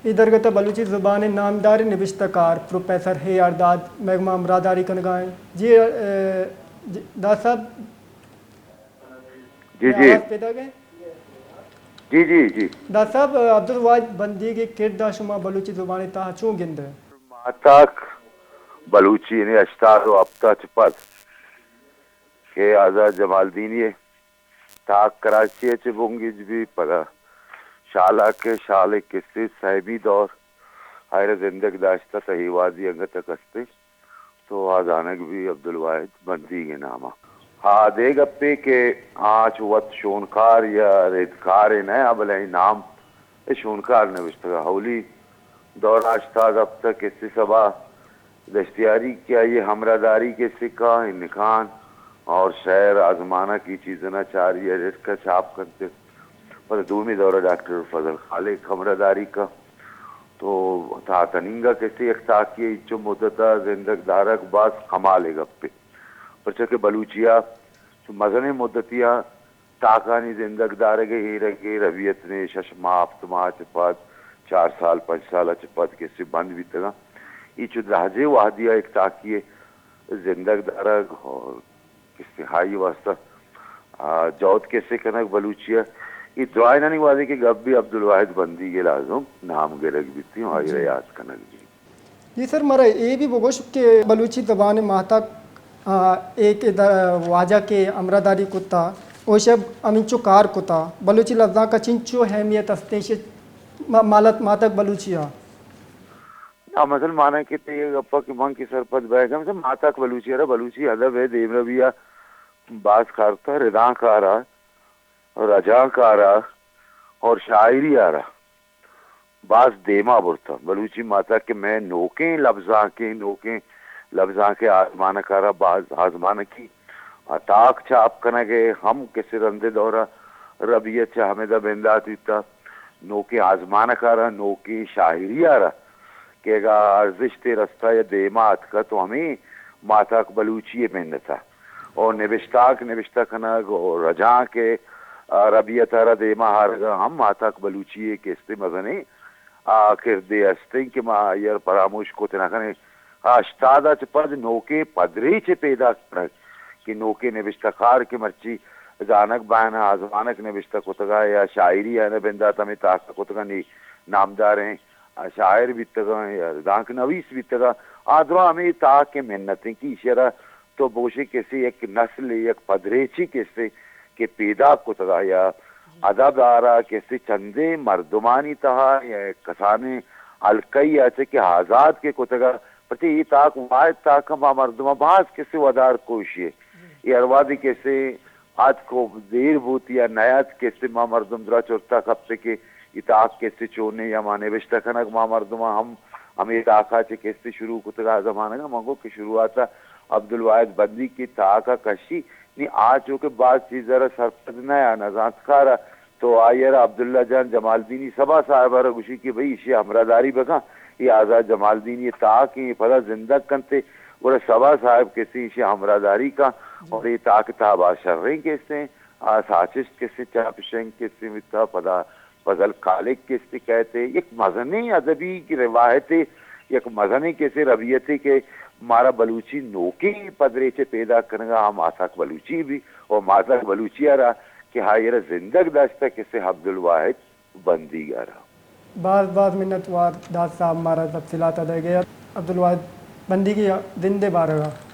اے درگت ءَ بلوچی زبان ءِ نامداریں نبشتہ کار پروفیسر اے آر داد مئے گوما ہمراہداری کنگ ءَ اِنت۔ جی، اے، جی، داد صاحب، جی، جی۔ آواز پیداگ اِنت؟ جی، جی، جی۔ داد صاحب، عبدالواحد بندیگ ءِ کرد ءَ شما بلوچی زبان ءِ تہا چون گندئے؟ ماہتاک بلوچی، یعنی ہشتاد و ہپت ءَ چہ پد کہ آزات جمالدینی ءِ تاک کراچی ءَ چہ بنگیج بی، پدا شالاک ءِ، شال ءِ کسے سیمی دور آئرا زندگ داشتہ، تہ اے وہدی انگت ءَ کستے تو آ زانگ بی عبدالواحد بندیگ ءِ نام ءَ۔ ہا دے گپے کہ آ چو وت شونکار یا ردکارے نہ آ، بلے آئی نام ءَ شونکار نوشتگ ءَ۔ اولی دور ءَ ہشتاد ہپت ءَ کسے سبا دشتیاری کہ آئی ءِ ہمراہداری کسے کا، انکان اور شعر آزمانک ای چیزنا چاری ءَ رتک ءَ چاپ کنت۔ پدا دومی دور ءَ ڈاکٹر فضل خالق ہمراہداری کا۔ تو تا تنینگا کسے یک تاکے ءَ انچو مدت ءَ زندگ دارگ باز کمالے گپے۔ پرچا کہ بلوچی ءَ چو مزنیں مدتی ءَ تاکانی زندگ دارگ ءِ ایرگ ءِ ربیت نے شش ماہ، ہپت ماہ چہ پد، چار سال، پنچ سال چہ پد کسے بند بیتگاں۔ ای چو درہجیں وہدی ءَ یک تاکے ءِ زندگ دارگ اور کسے آئی واسطہ، آ، جہد کسے کنگ بلوچی ءَ۔ اے درائینانی وہدے کہ گپ بی عبدالواحد بندیگ ءِ لازم نام گرگ بیتی اور آئی ءَ را یات کنگ بیت۔ جی سر، مارا اے بھی بگوش کہ بلوچی زبان ماہتاک، آ، اے کہ در-، واجہ کہ ہمراہداری کتا، او شب ہمینچو کار کتا، بلوچی لبزانک ءَ چنچو اہمیت استیں شے ما-، مالت ماہتاک بلوچی ءَ؟ نا، مثلاً مانا کہ تئی اے گپا کہ من کہ سرپد بئیگاں، مثلاً ماہتاک بلوچی ءَ را بلوچی ادب ءِ دیمروی ءَ باز کارتا، ردانکار ءَ، رجانکار ءَ اور شاعری ءَ را باز دیما برتا۔ بلوچی ماہتاک کہ مئے نوکیں لبزانکیں، نوکیں لبزانک ءِ آزمانک ءَ را باز آزمانکی تاک چاپ کنگ ءِ ہم کسے رند ءِ دور ءَ ربیت چہ ہمدا بندات بیتا۔ نوکیں آزمانک ءَ را، نوکیں شاعری ءَ را کہ اگاں ارزشتے رستا یا دیما اتکا تو ہمے ماہتاک بلوچی ءِ منت ءَ۔ او نبشتانک نبشتہ کنگ او رجانک ءِ، آ، ربیت ءَ را دیما آرگ ءَ ہم ماہتاک بلوچی ءِ کستے مزنیں، آ، کردے استیں کہ ما آئی ءَ را پراموش کت نہ کنیں۔ ہشتاد ءَ چہ پد نوکیں پدریچے پیداک کنگ کہ نوکیں نبشتہ کار کہ مرچی زانگ بائن ءَ آزمانک نبشتہ کتگ ءَ یا شاعری ءَ نہ بندات ہمے تاک ءَ کتگ ءَ نی نامداریں شاعر بیتگاں یا دانک نویس بیتگاں، آ درا ہمے تاک ءِ منت انت کہ ایشی ءَ را تو بگوشے کسے یک نسلے، یک پدریچے کسے کہ پیداک کتگا یا ادب ءَ را کسے چندیں مردمانی تہا یا یک کسانیں حلقہ ءَ چہ کہ آزاد کہ کتگا، پرچہ اے تاک واحد تاک ما مردماں باز کسے ودار کوشی اے ہر وہدی کسے اتک و دیر بوت یا نیاتک، کسے ما مردم درا چرتا کپت کہ اے تاک کسے چونیں یا ما نبشتہ کنگ ما مردماں ہم ہمے تاکا چہ کسے شروع کتگ آ زمانگا۔ من گو کہ شروعاتا عبدالواحد بندیگ کہ تاکا کشی، نی آ چو کہ باز چیزا را سرپد نہ یا نزانتکارا، تو آئی را عبداللہ جان جمالدینی سبا صاحب را گوشی کہ بھئی ایشی ہمراہداری بکن، اے آزاد جمالدینی تاک ایں، پدا زندگ کنتے، گڑا سبا صاحب کسے ایشی ہمراہداری کن اور اے تاک تہا باز شریں کسے آ ساچشت کسے چاپ شنگ کسے بیتا، پدا فضل خالق کسے کئیت، یک مزنیں ادبی روایتے، یک مزنیں کسے ربیتے کہ مارا بلوچی نوکیں پدریچے پیداک کنگا ہم ماہتاک بلوچی بی و ماہتاک بلوچی ءَ را کہ آئی را زندگ داشتہ کسے عبدالواحد بندیگ ءَ را۔ باز باز منت وار داد صاحب مارا تفصیلات دئیگ ءَ۔ عبدالواحد بندیگی زند ءِ بارگا۔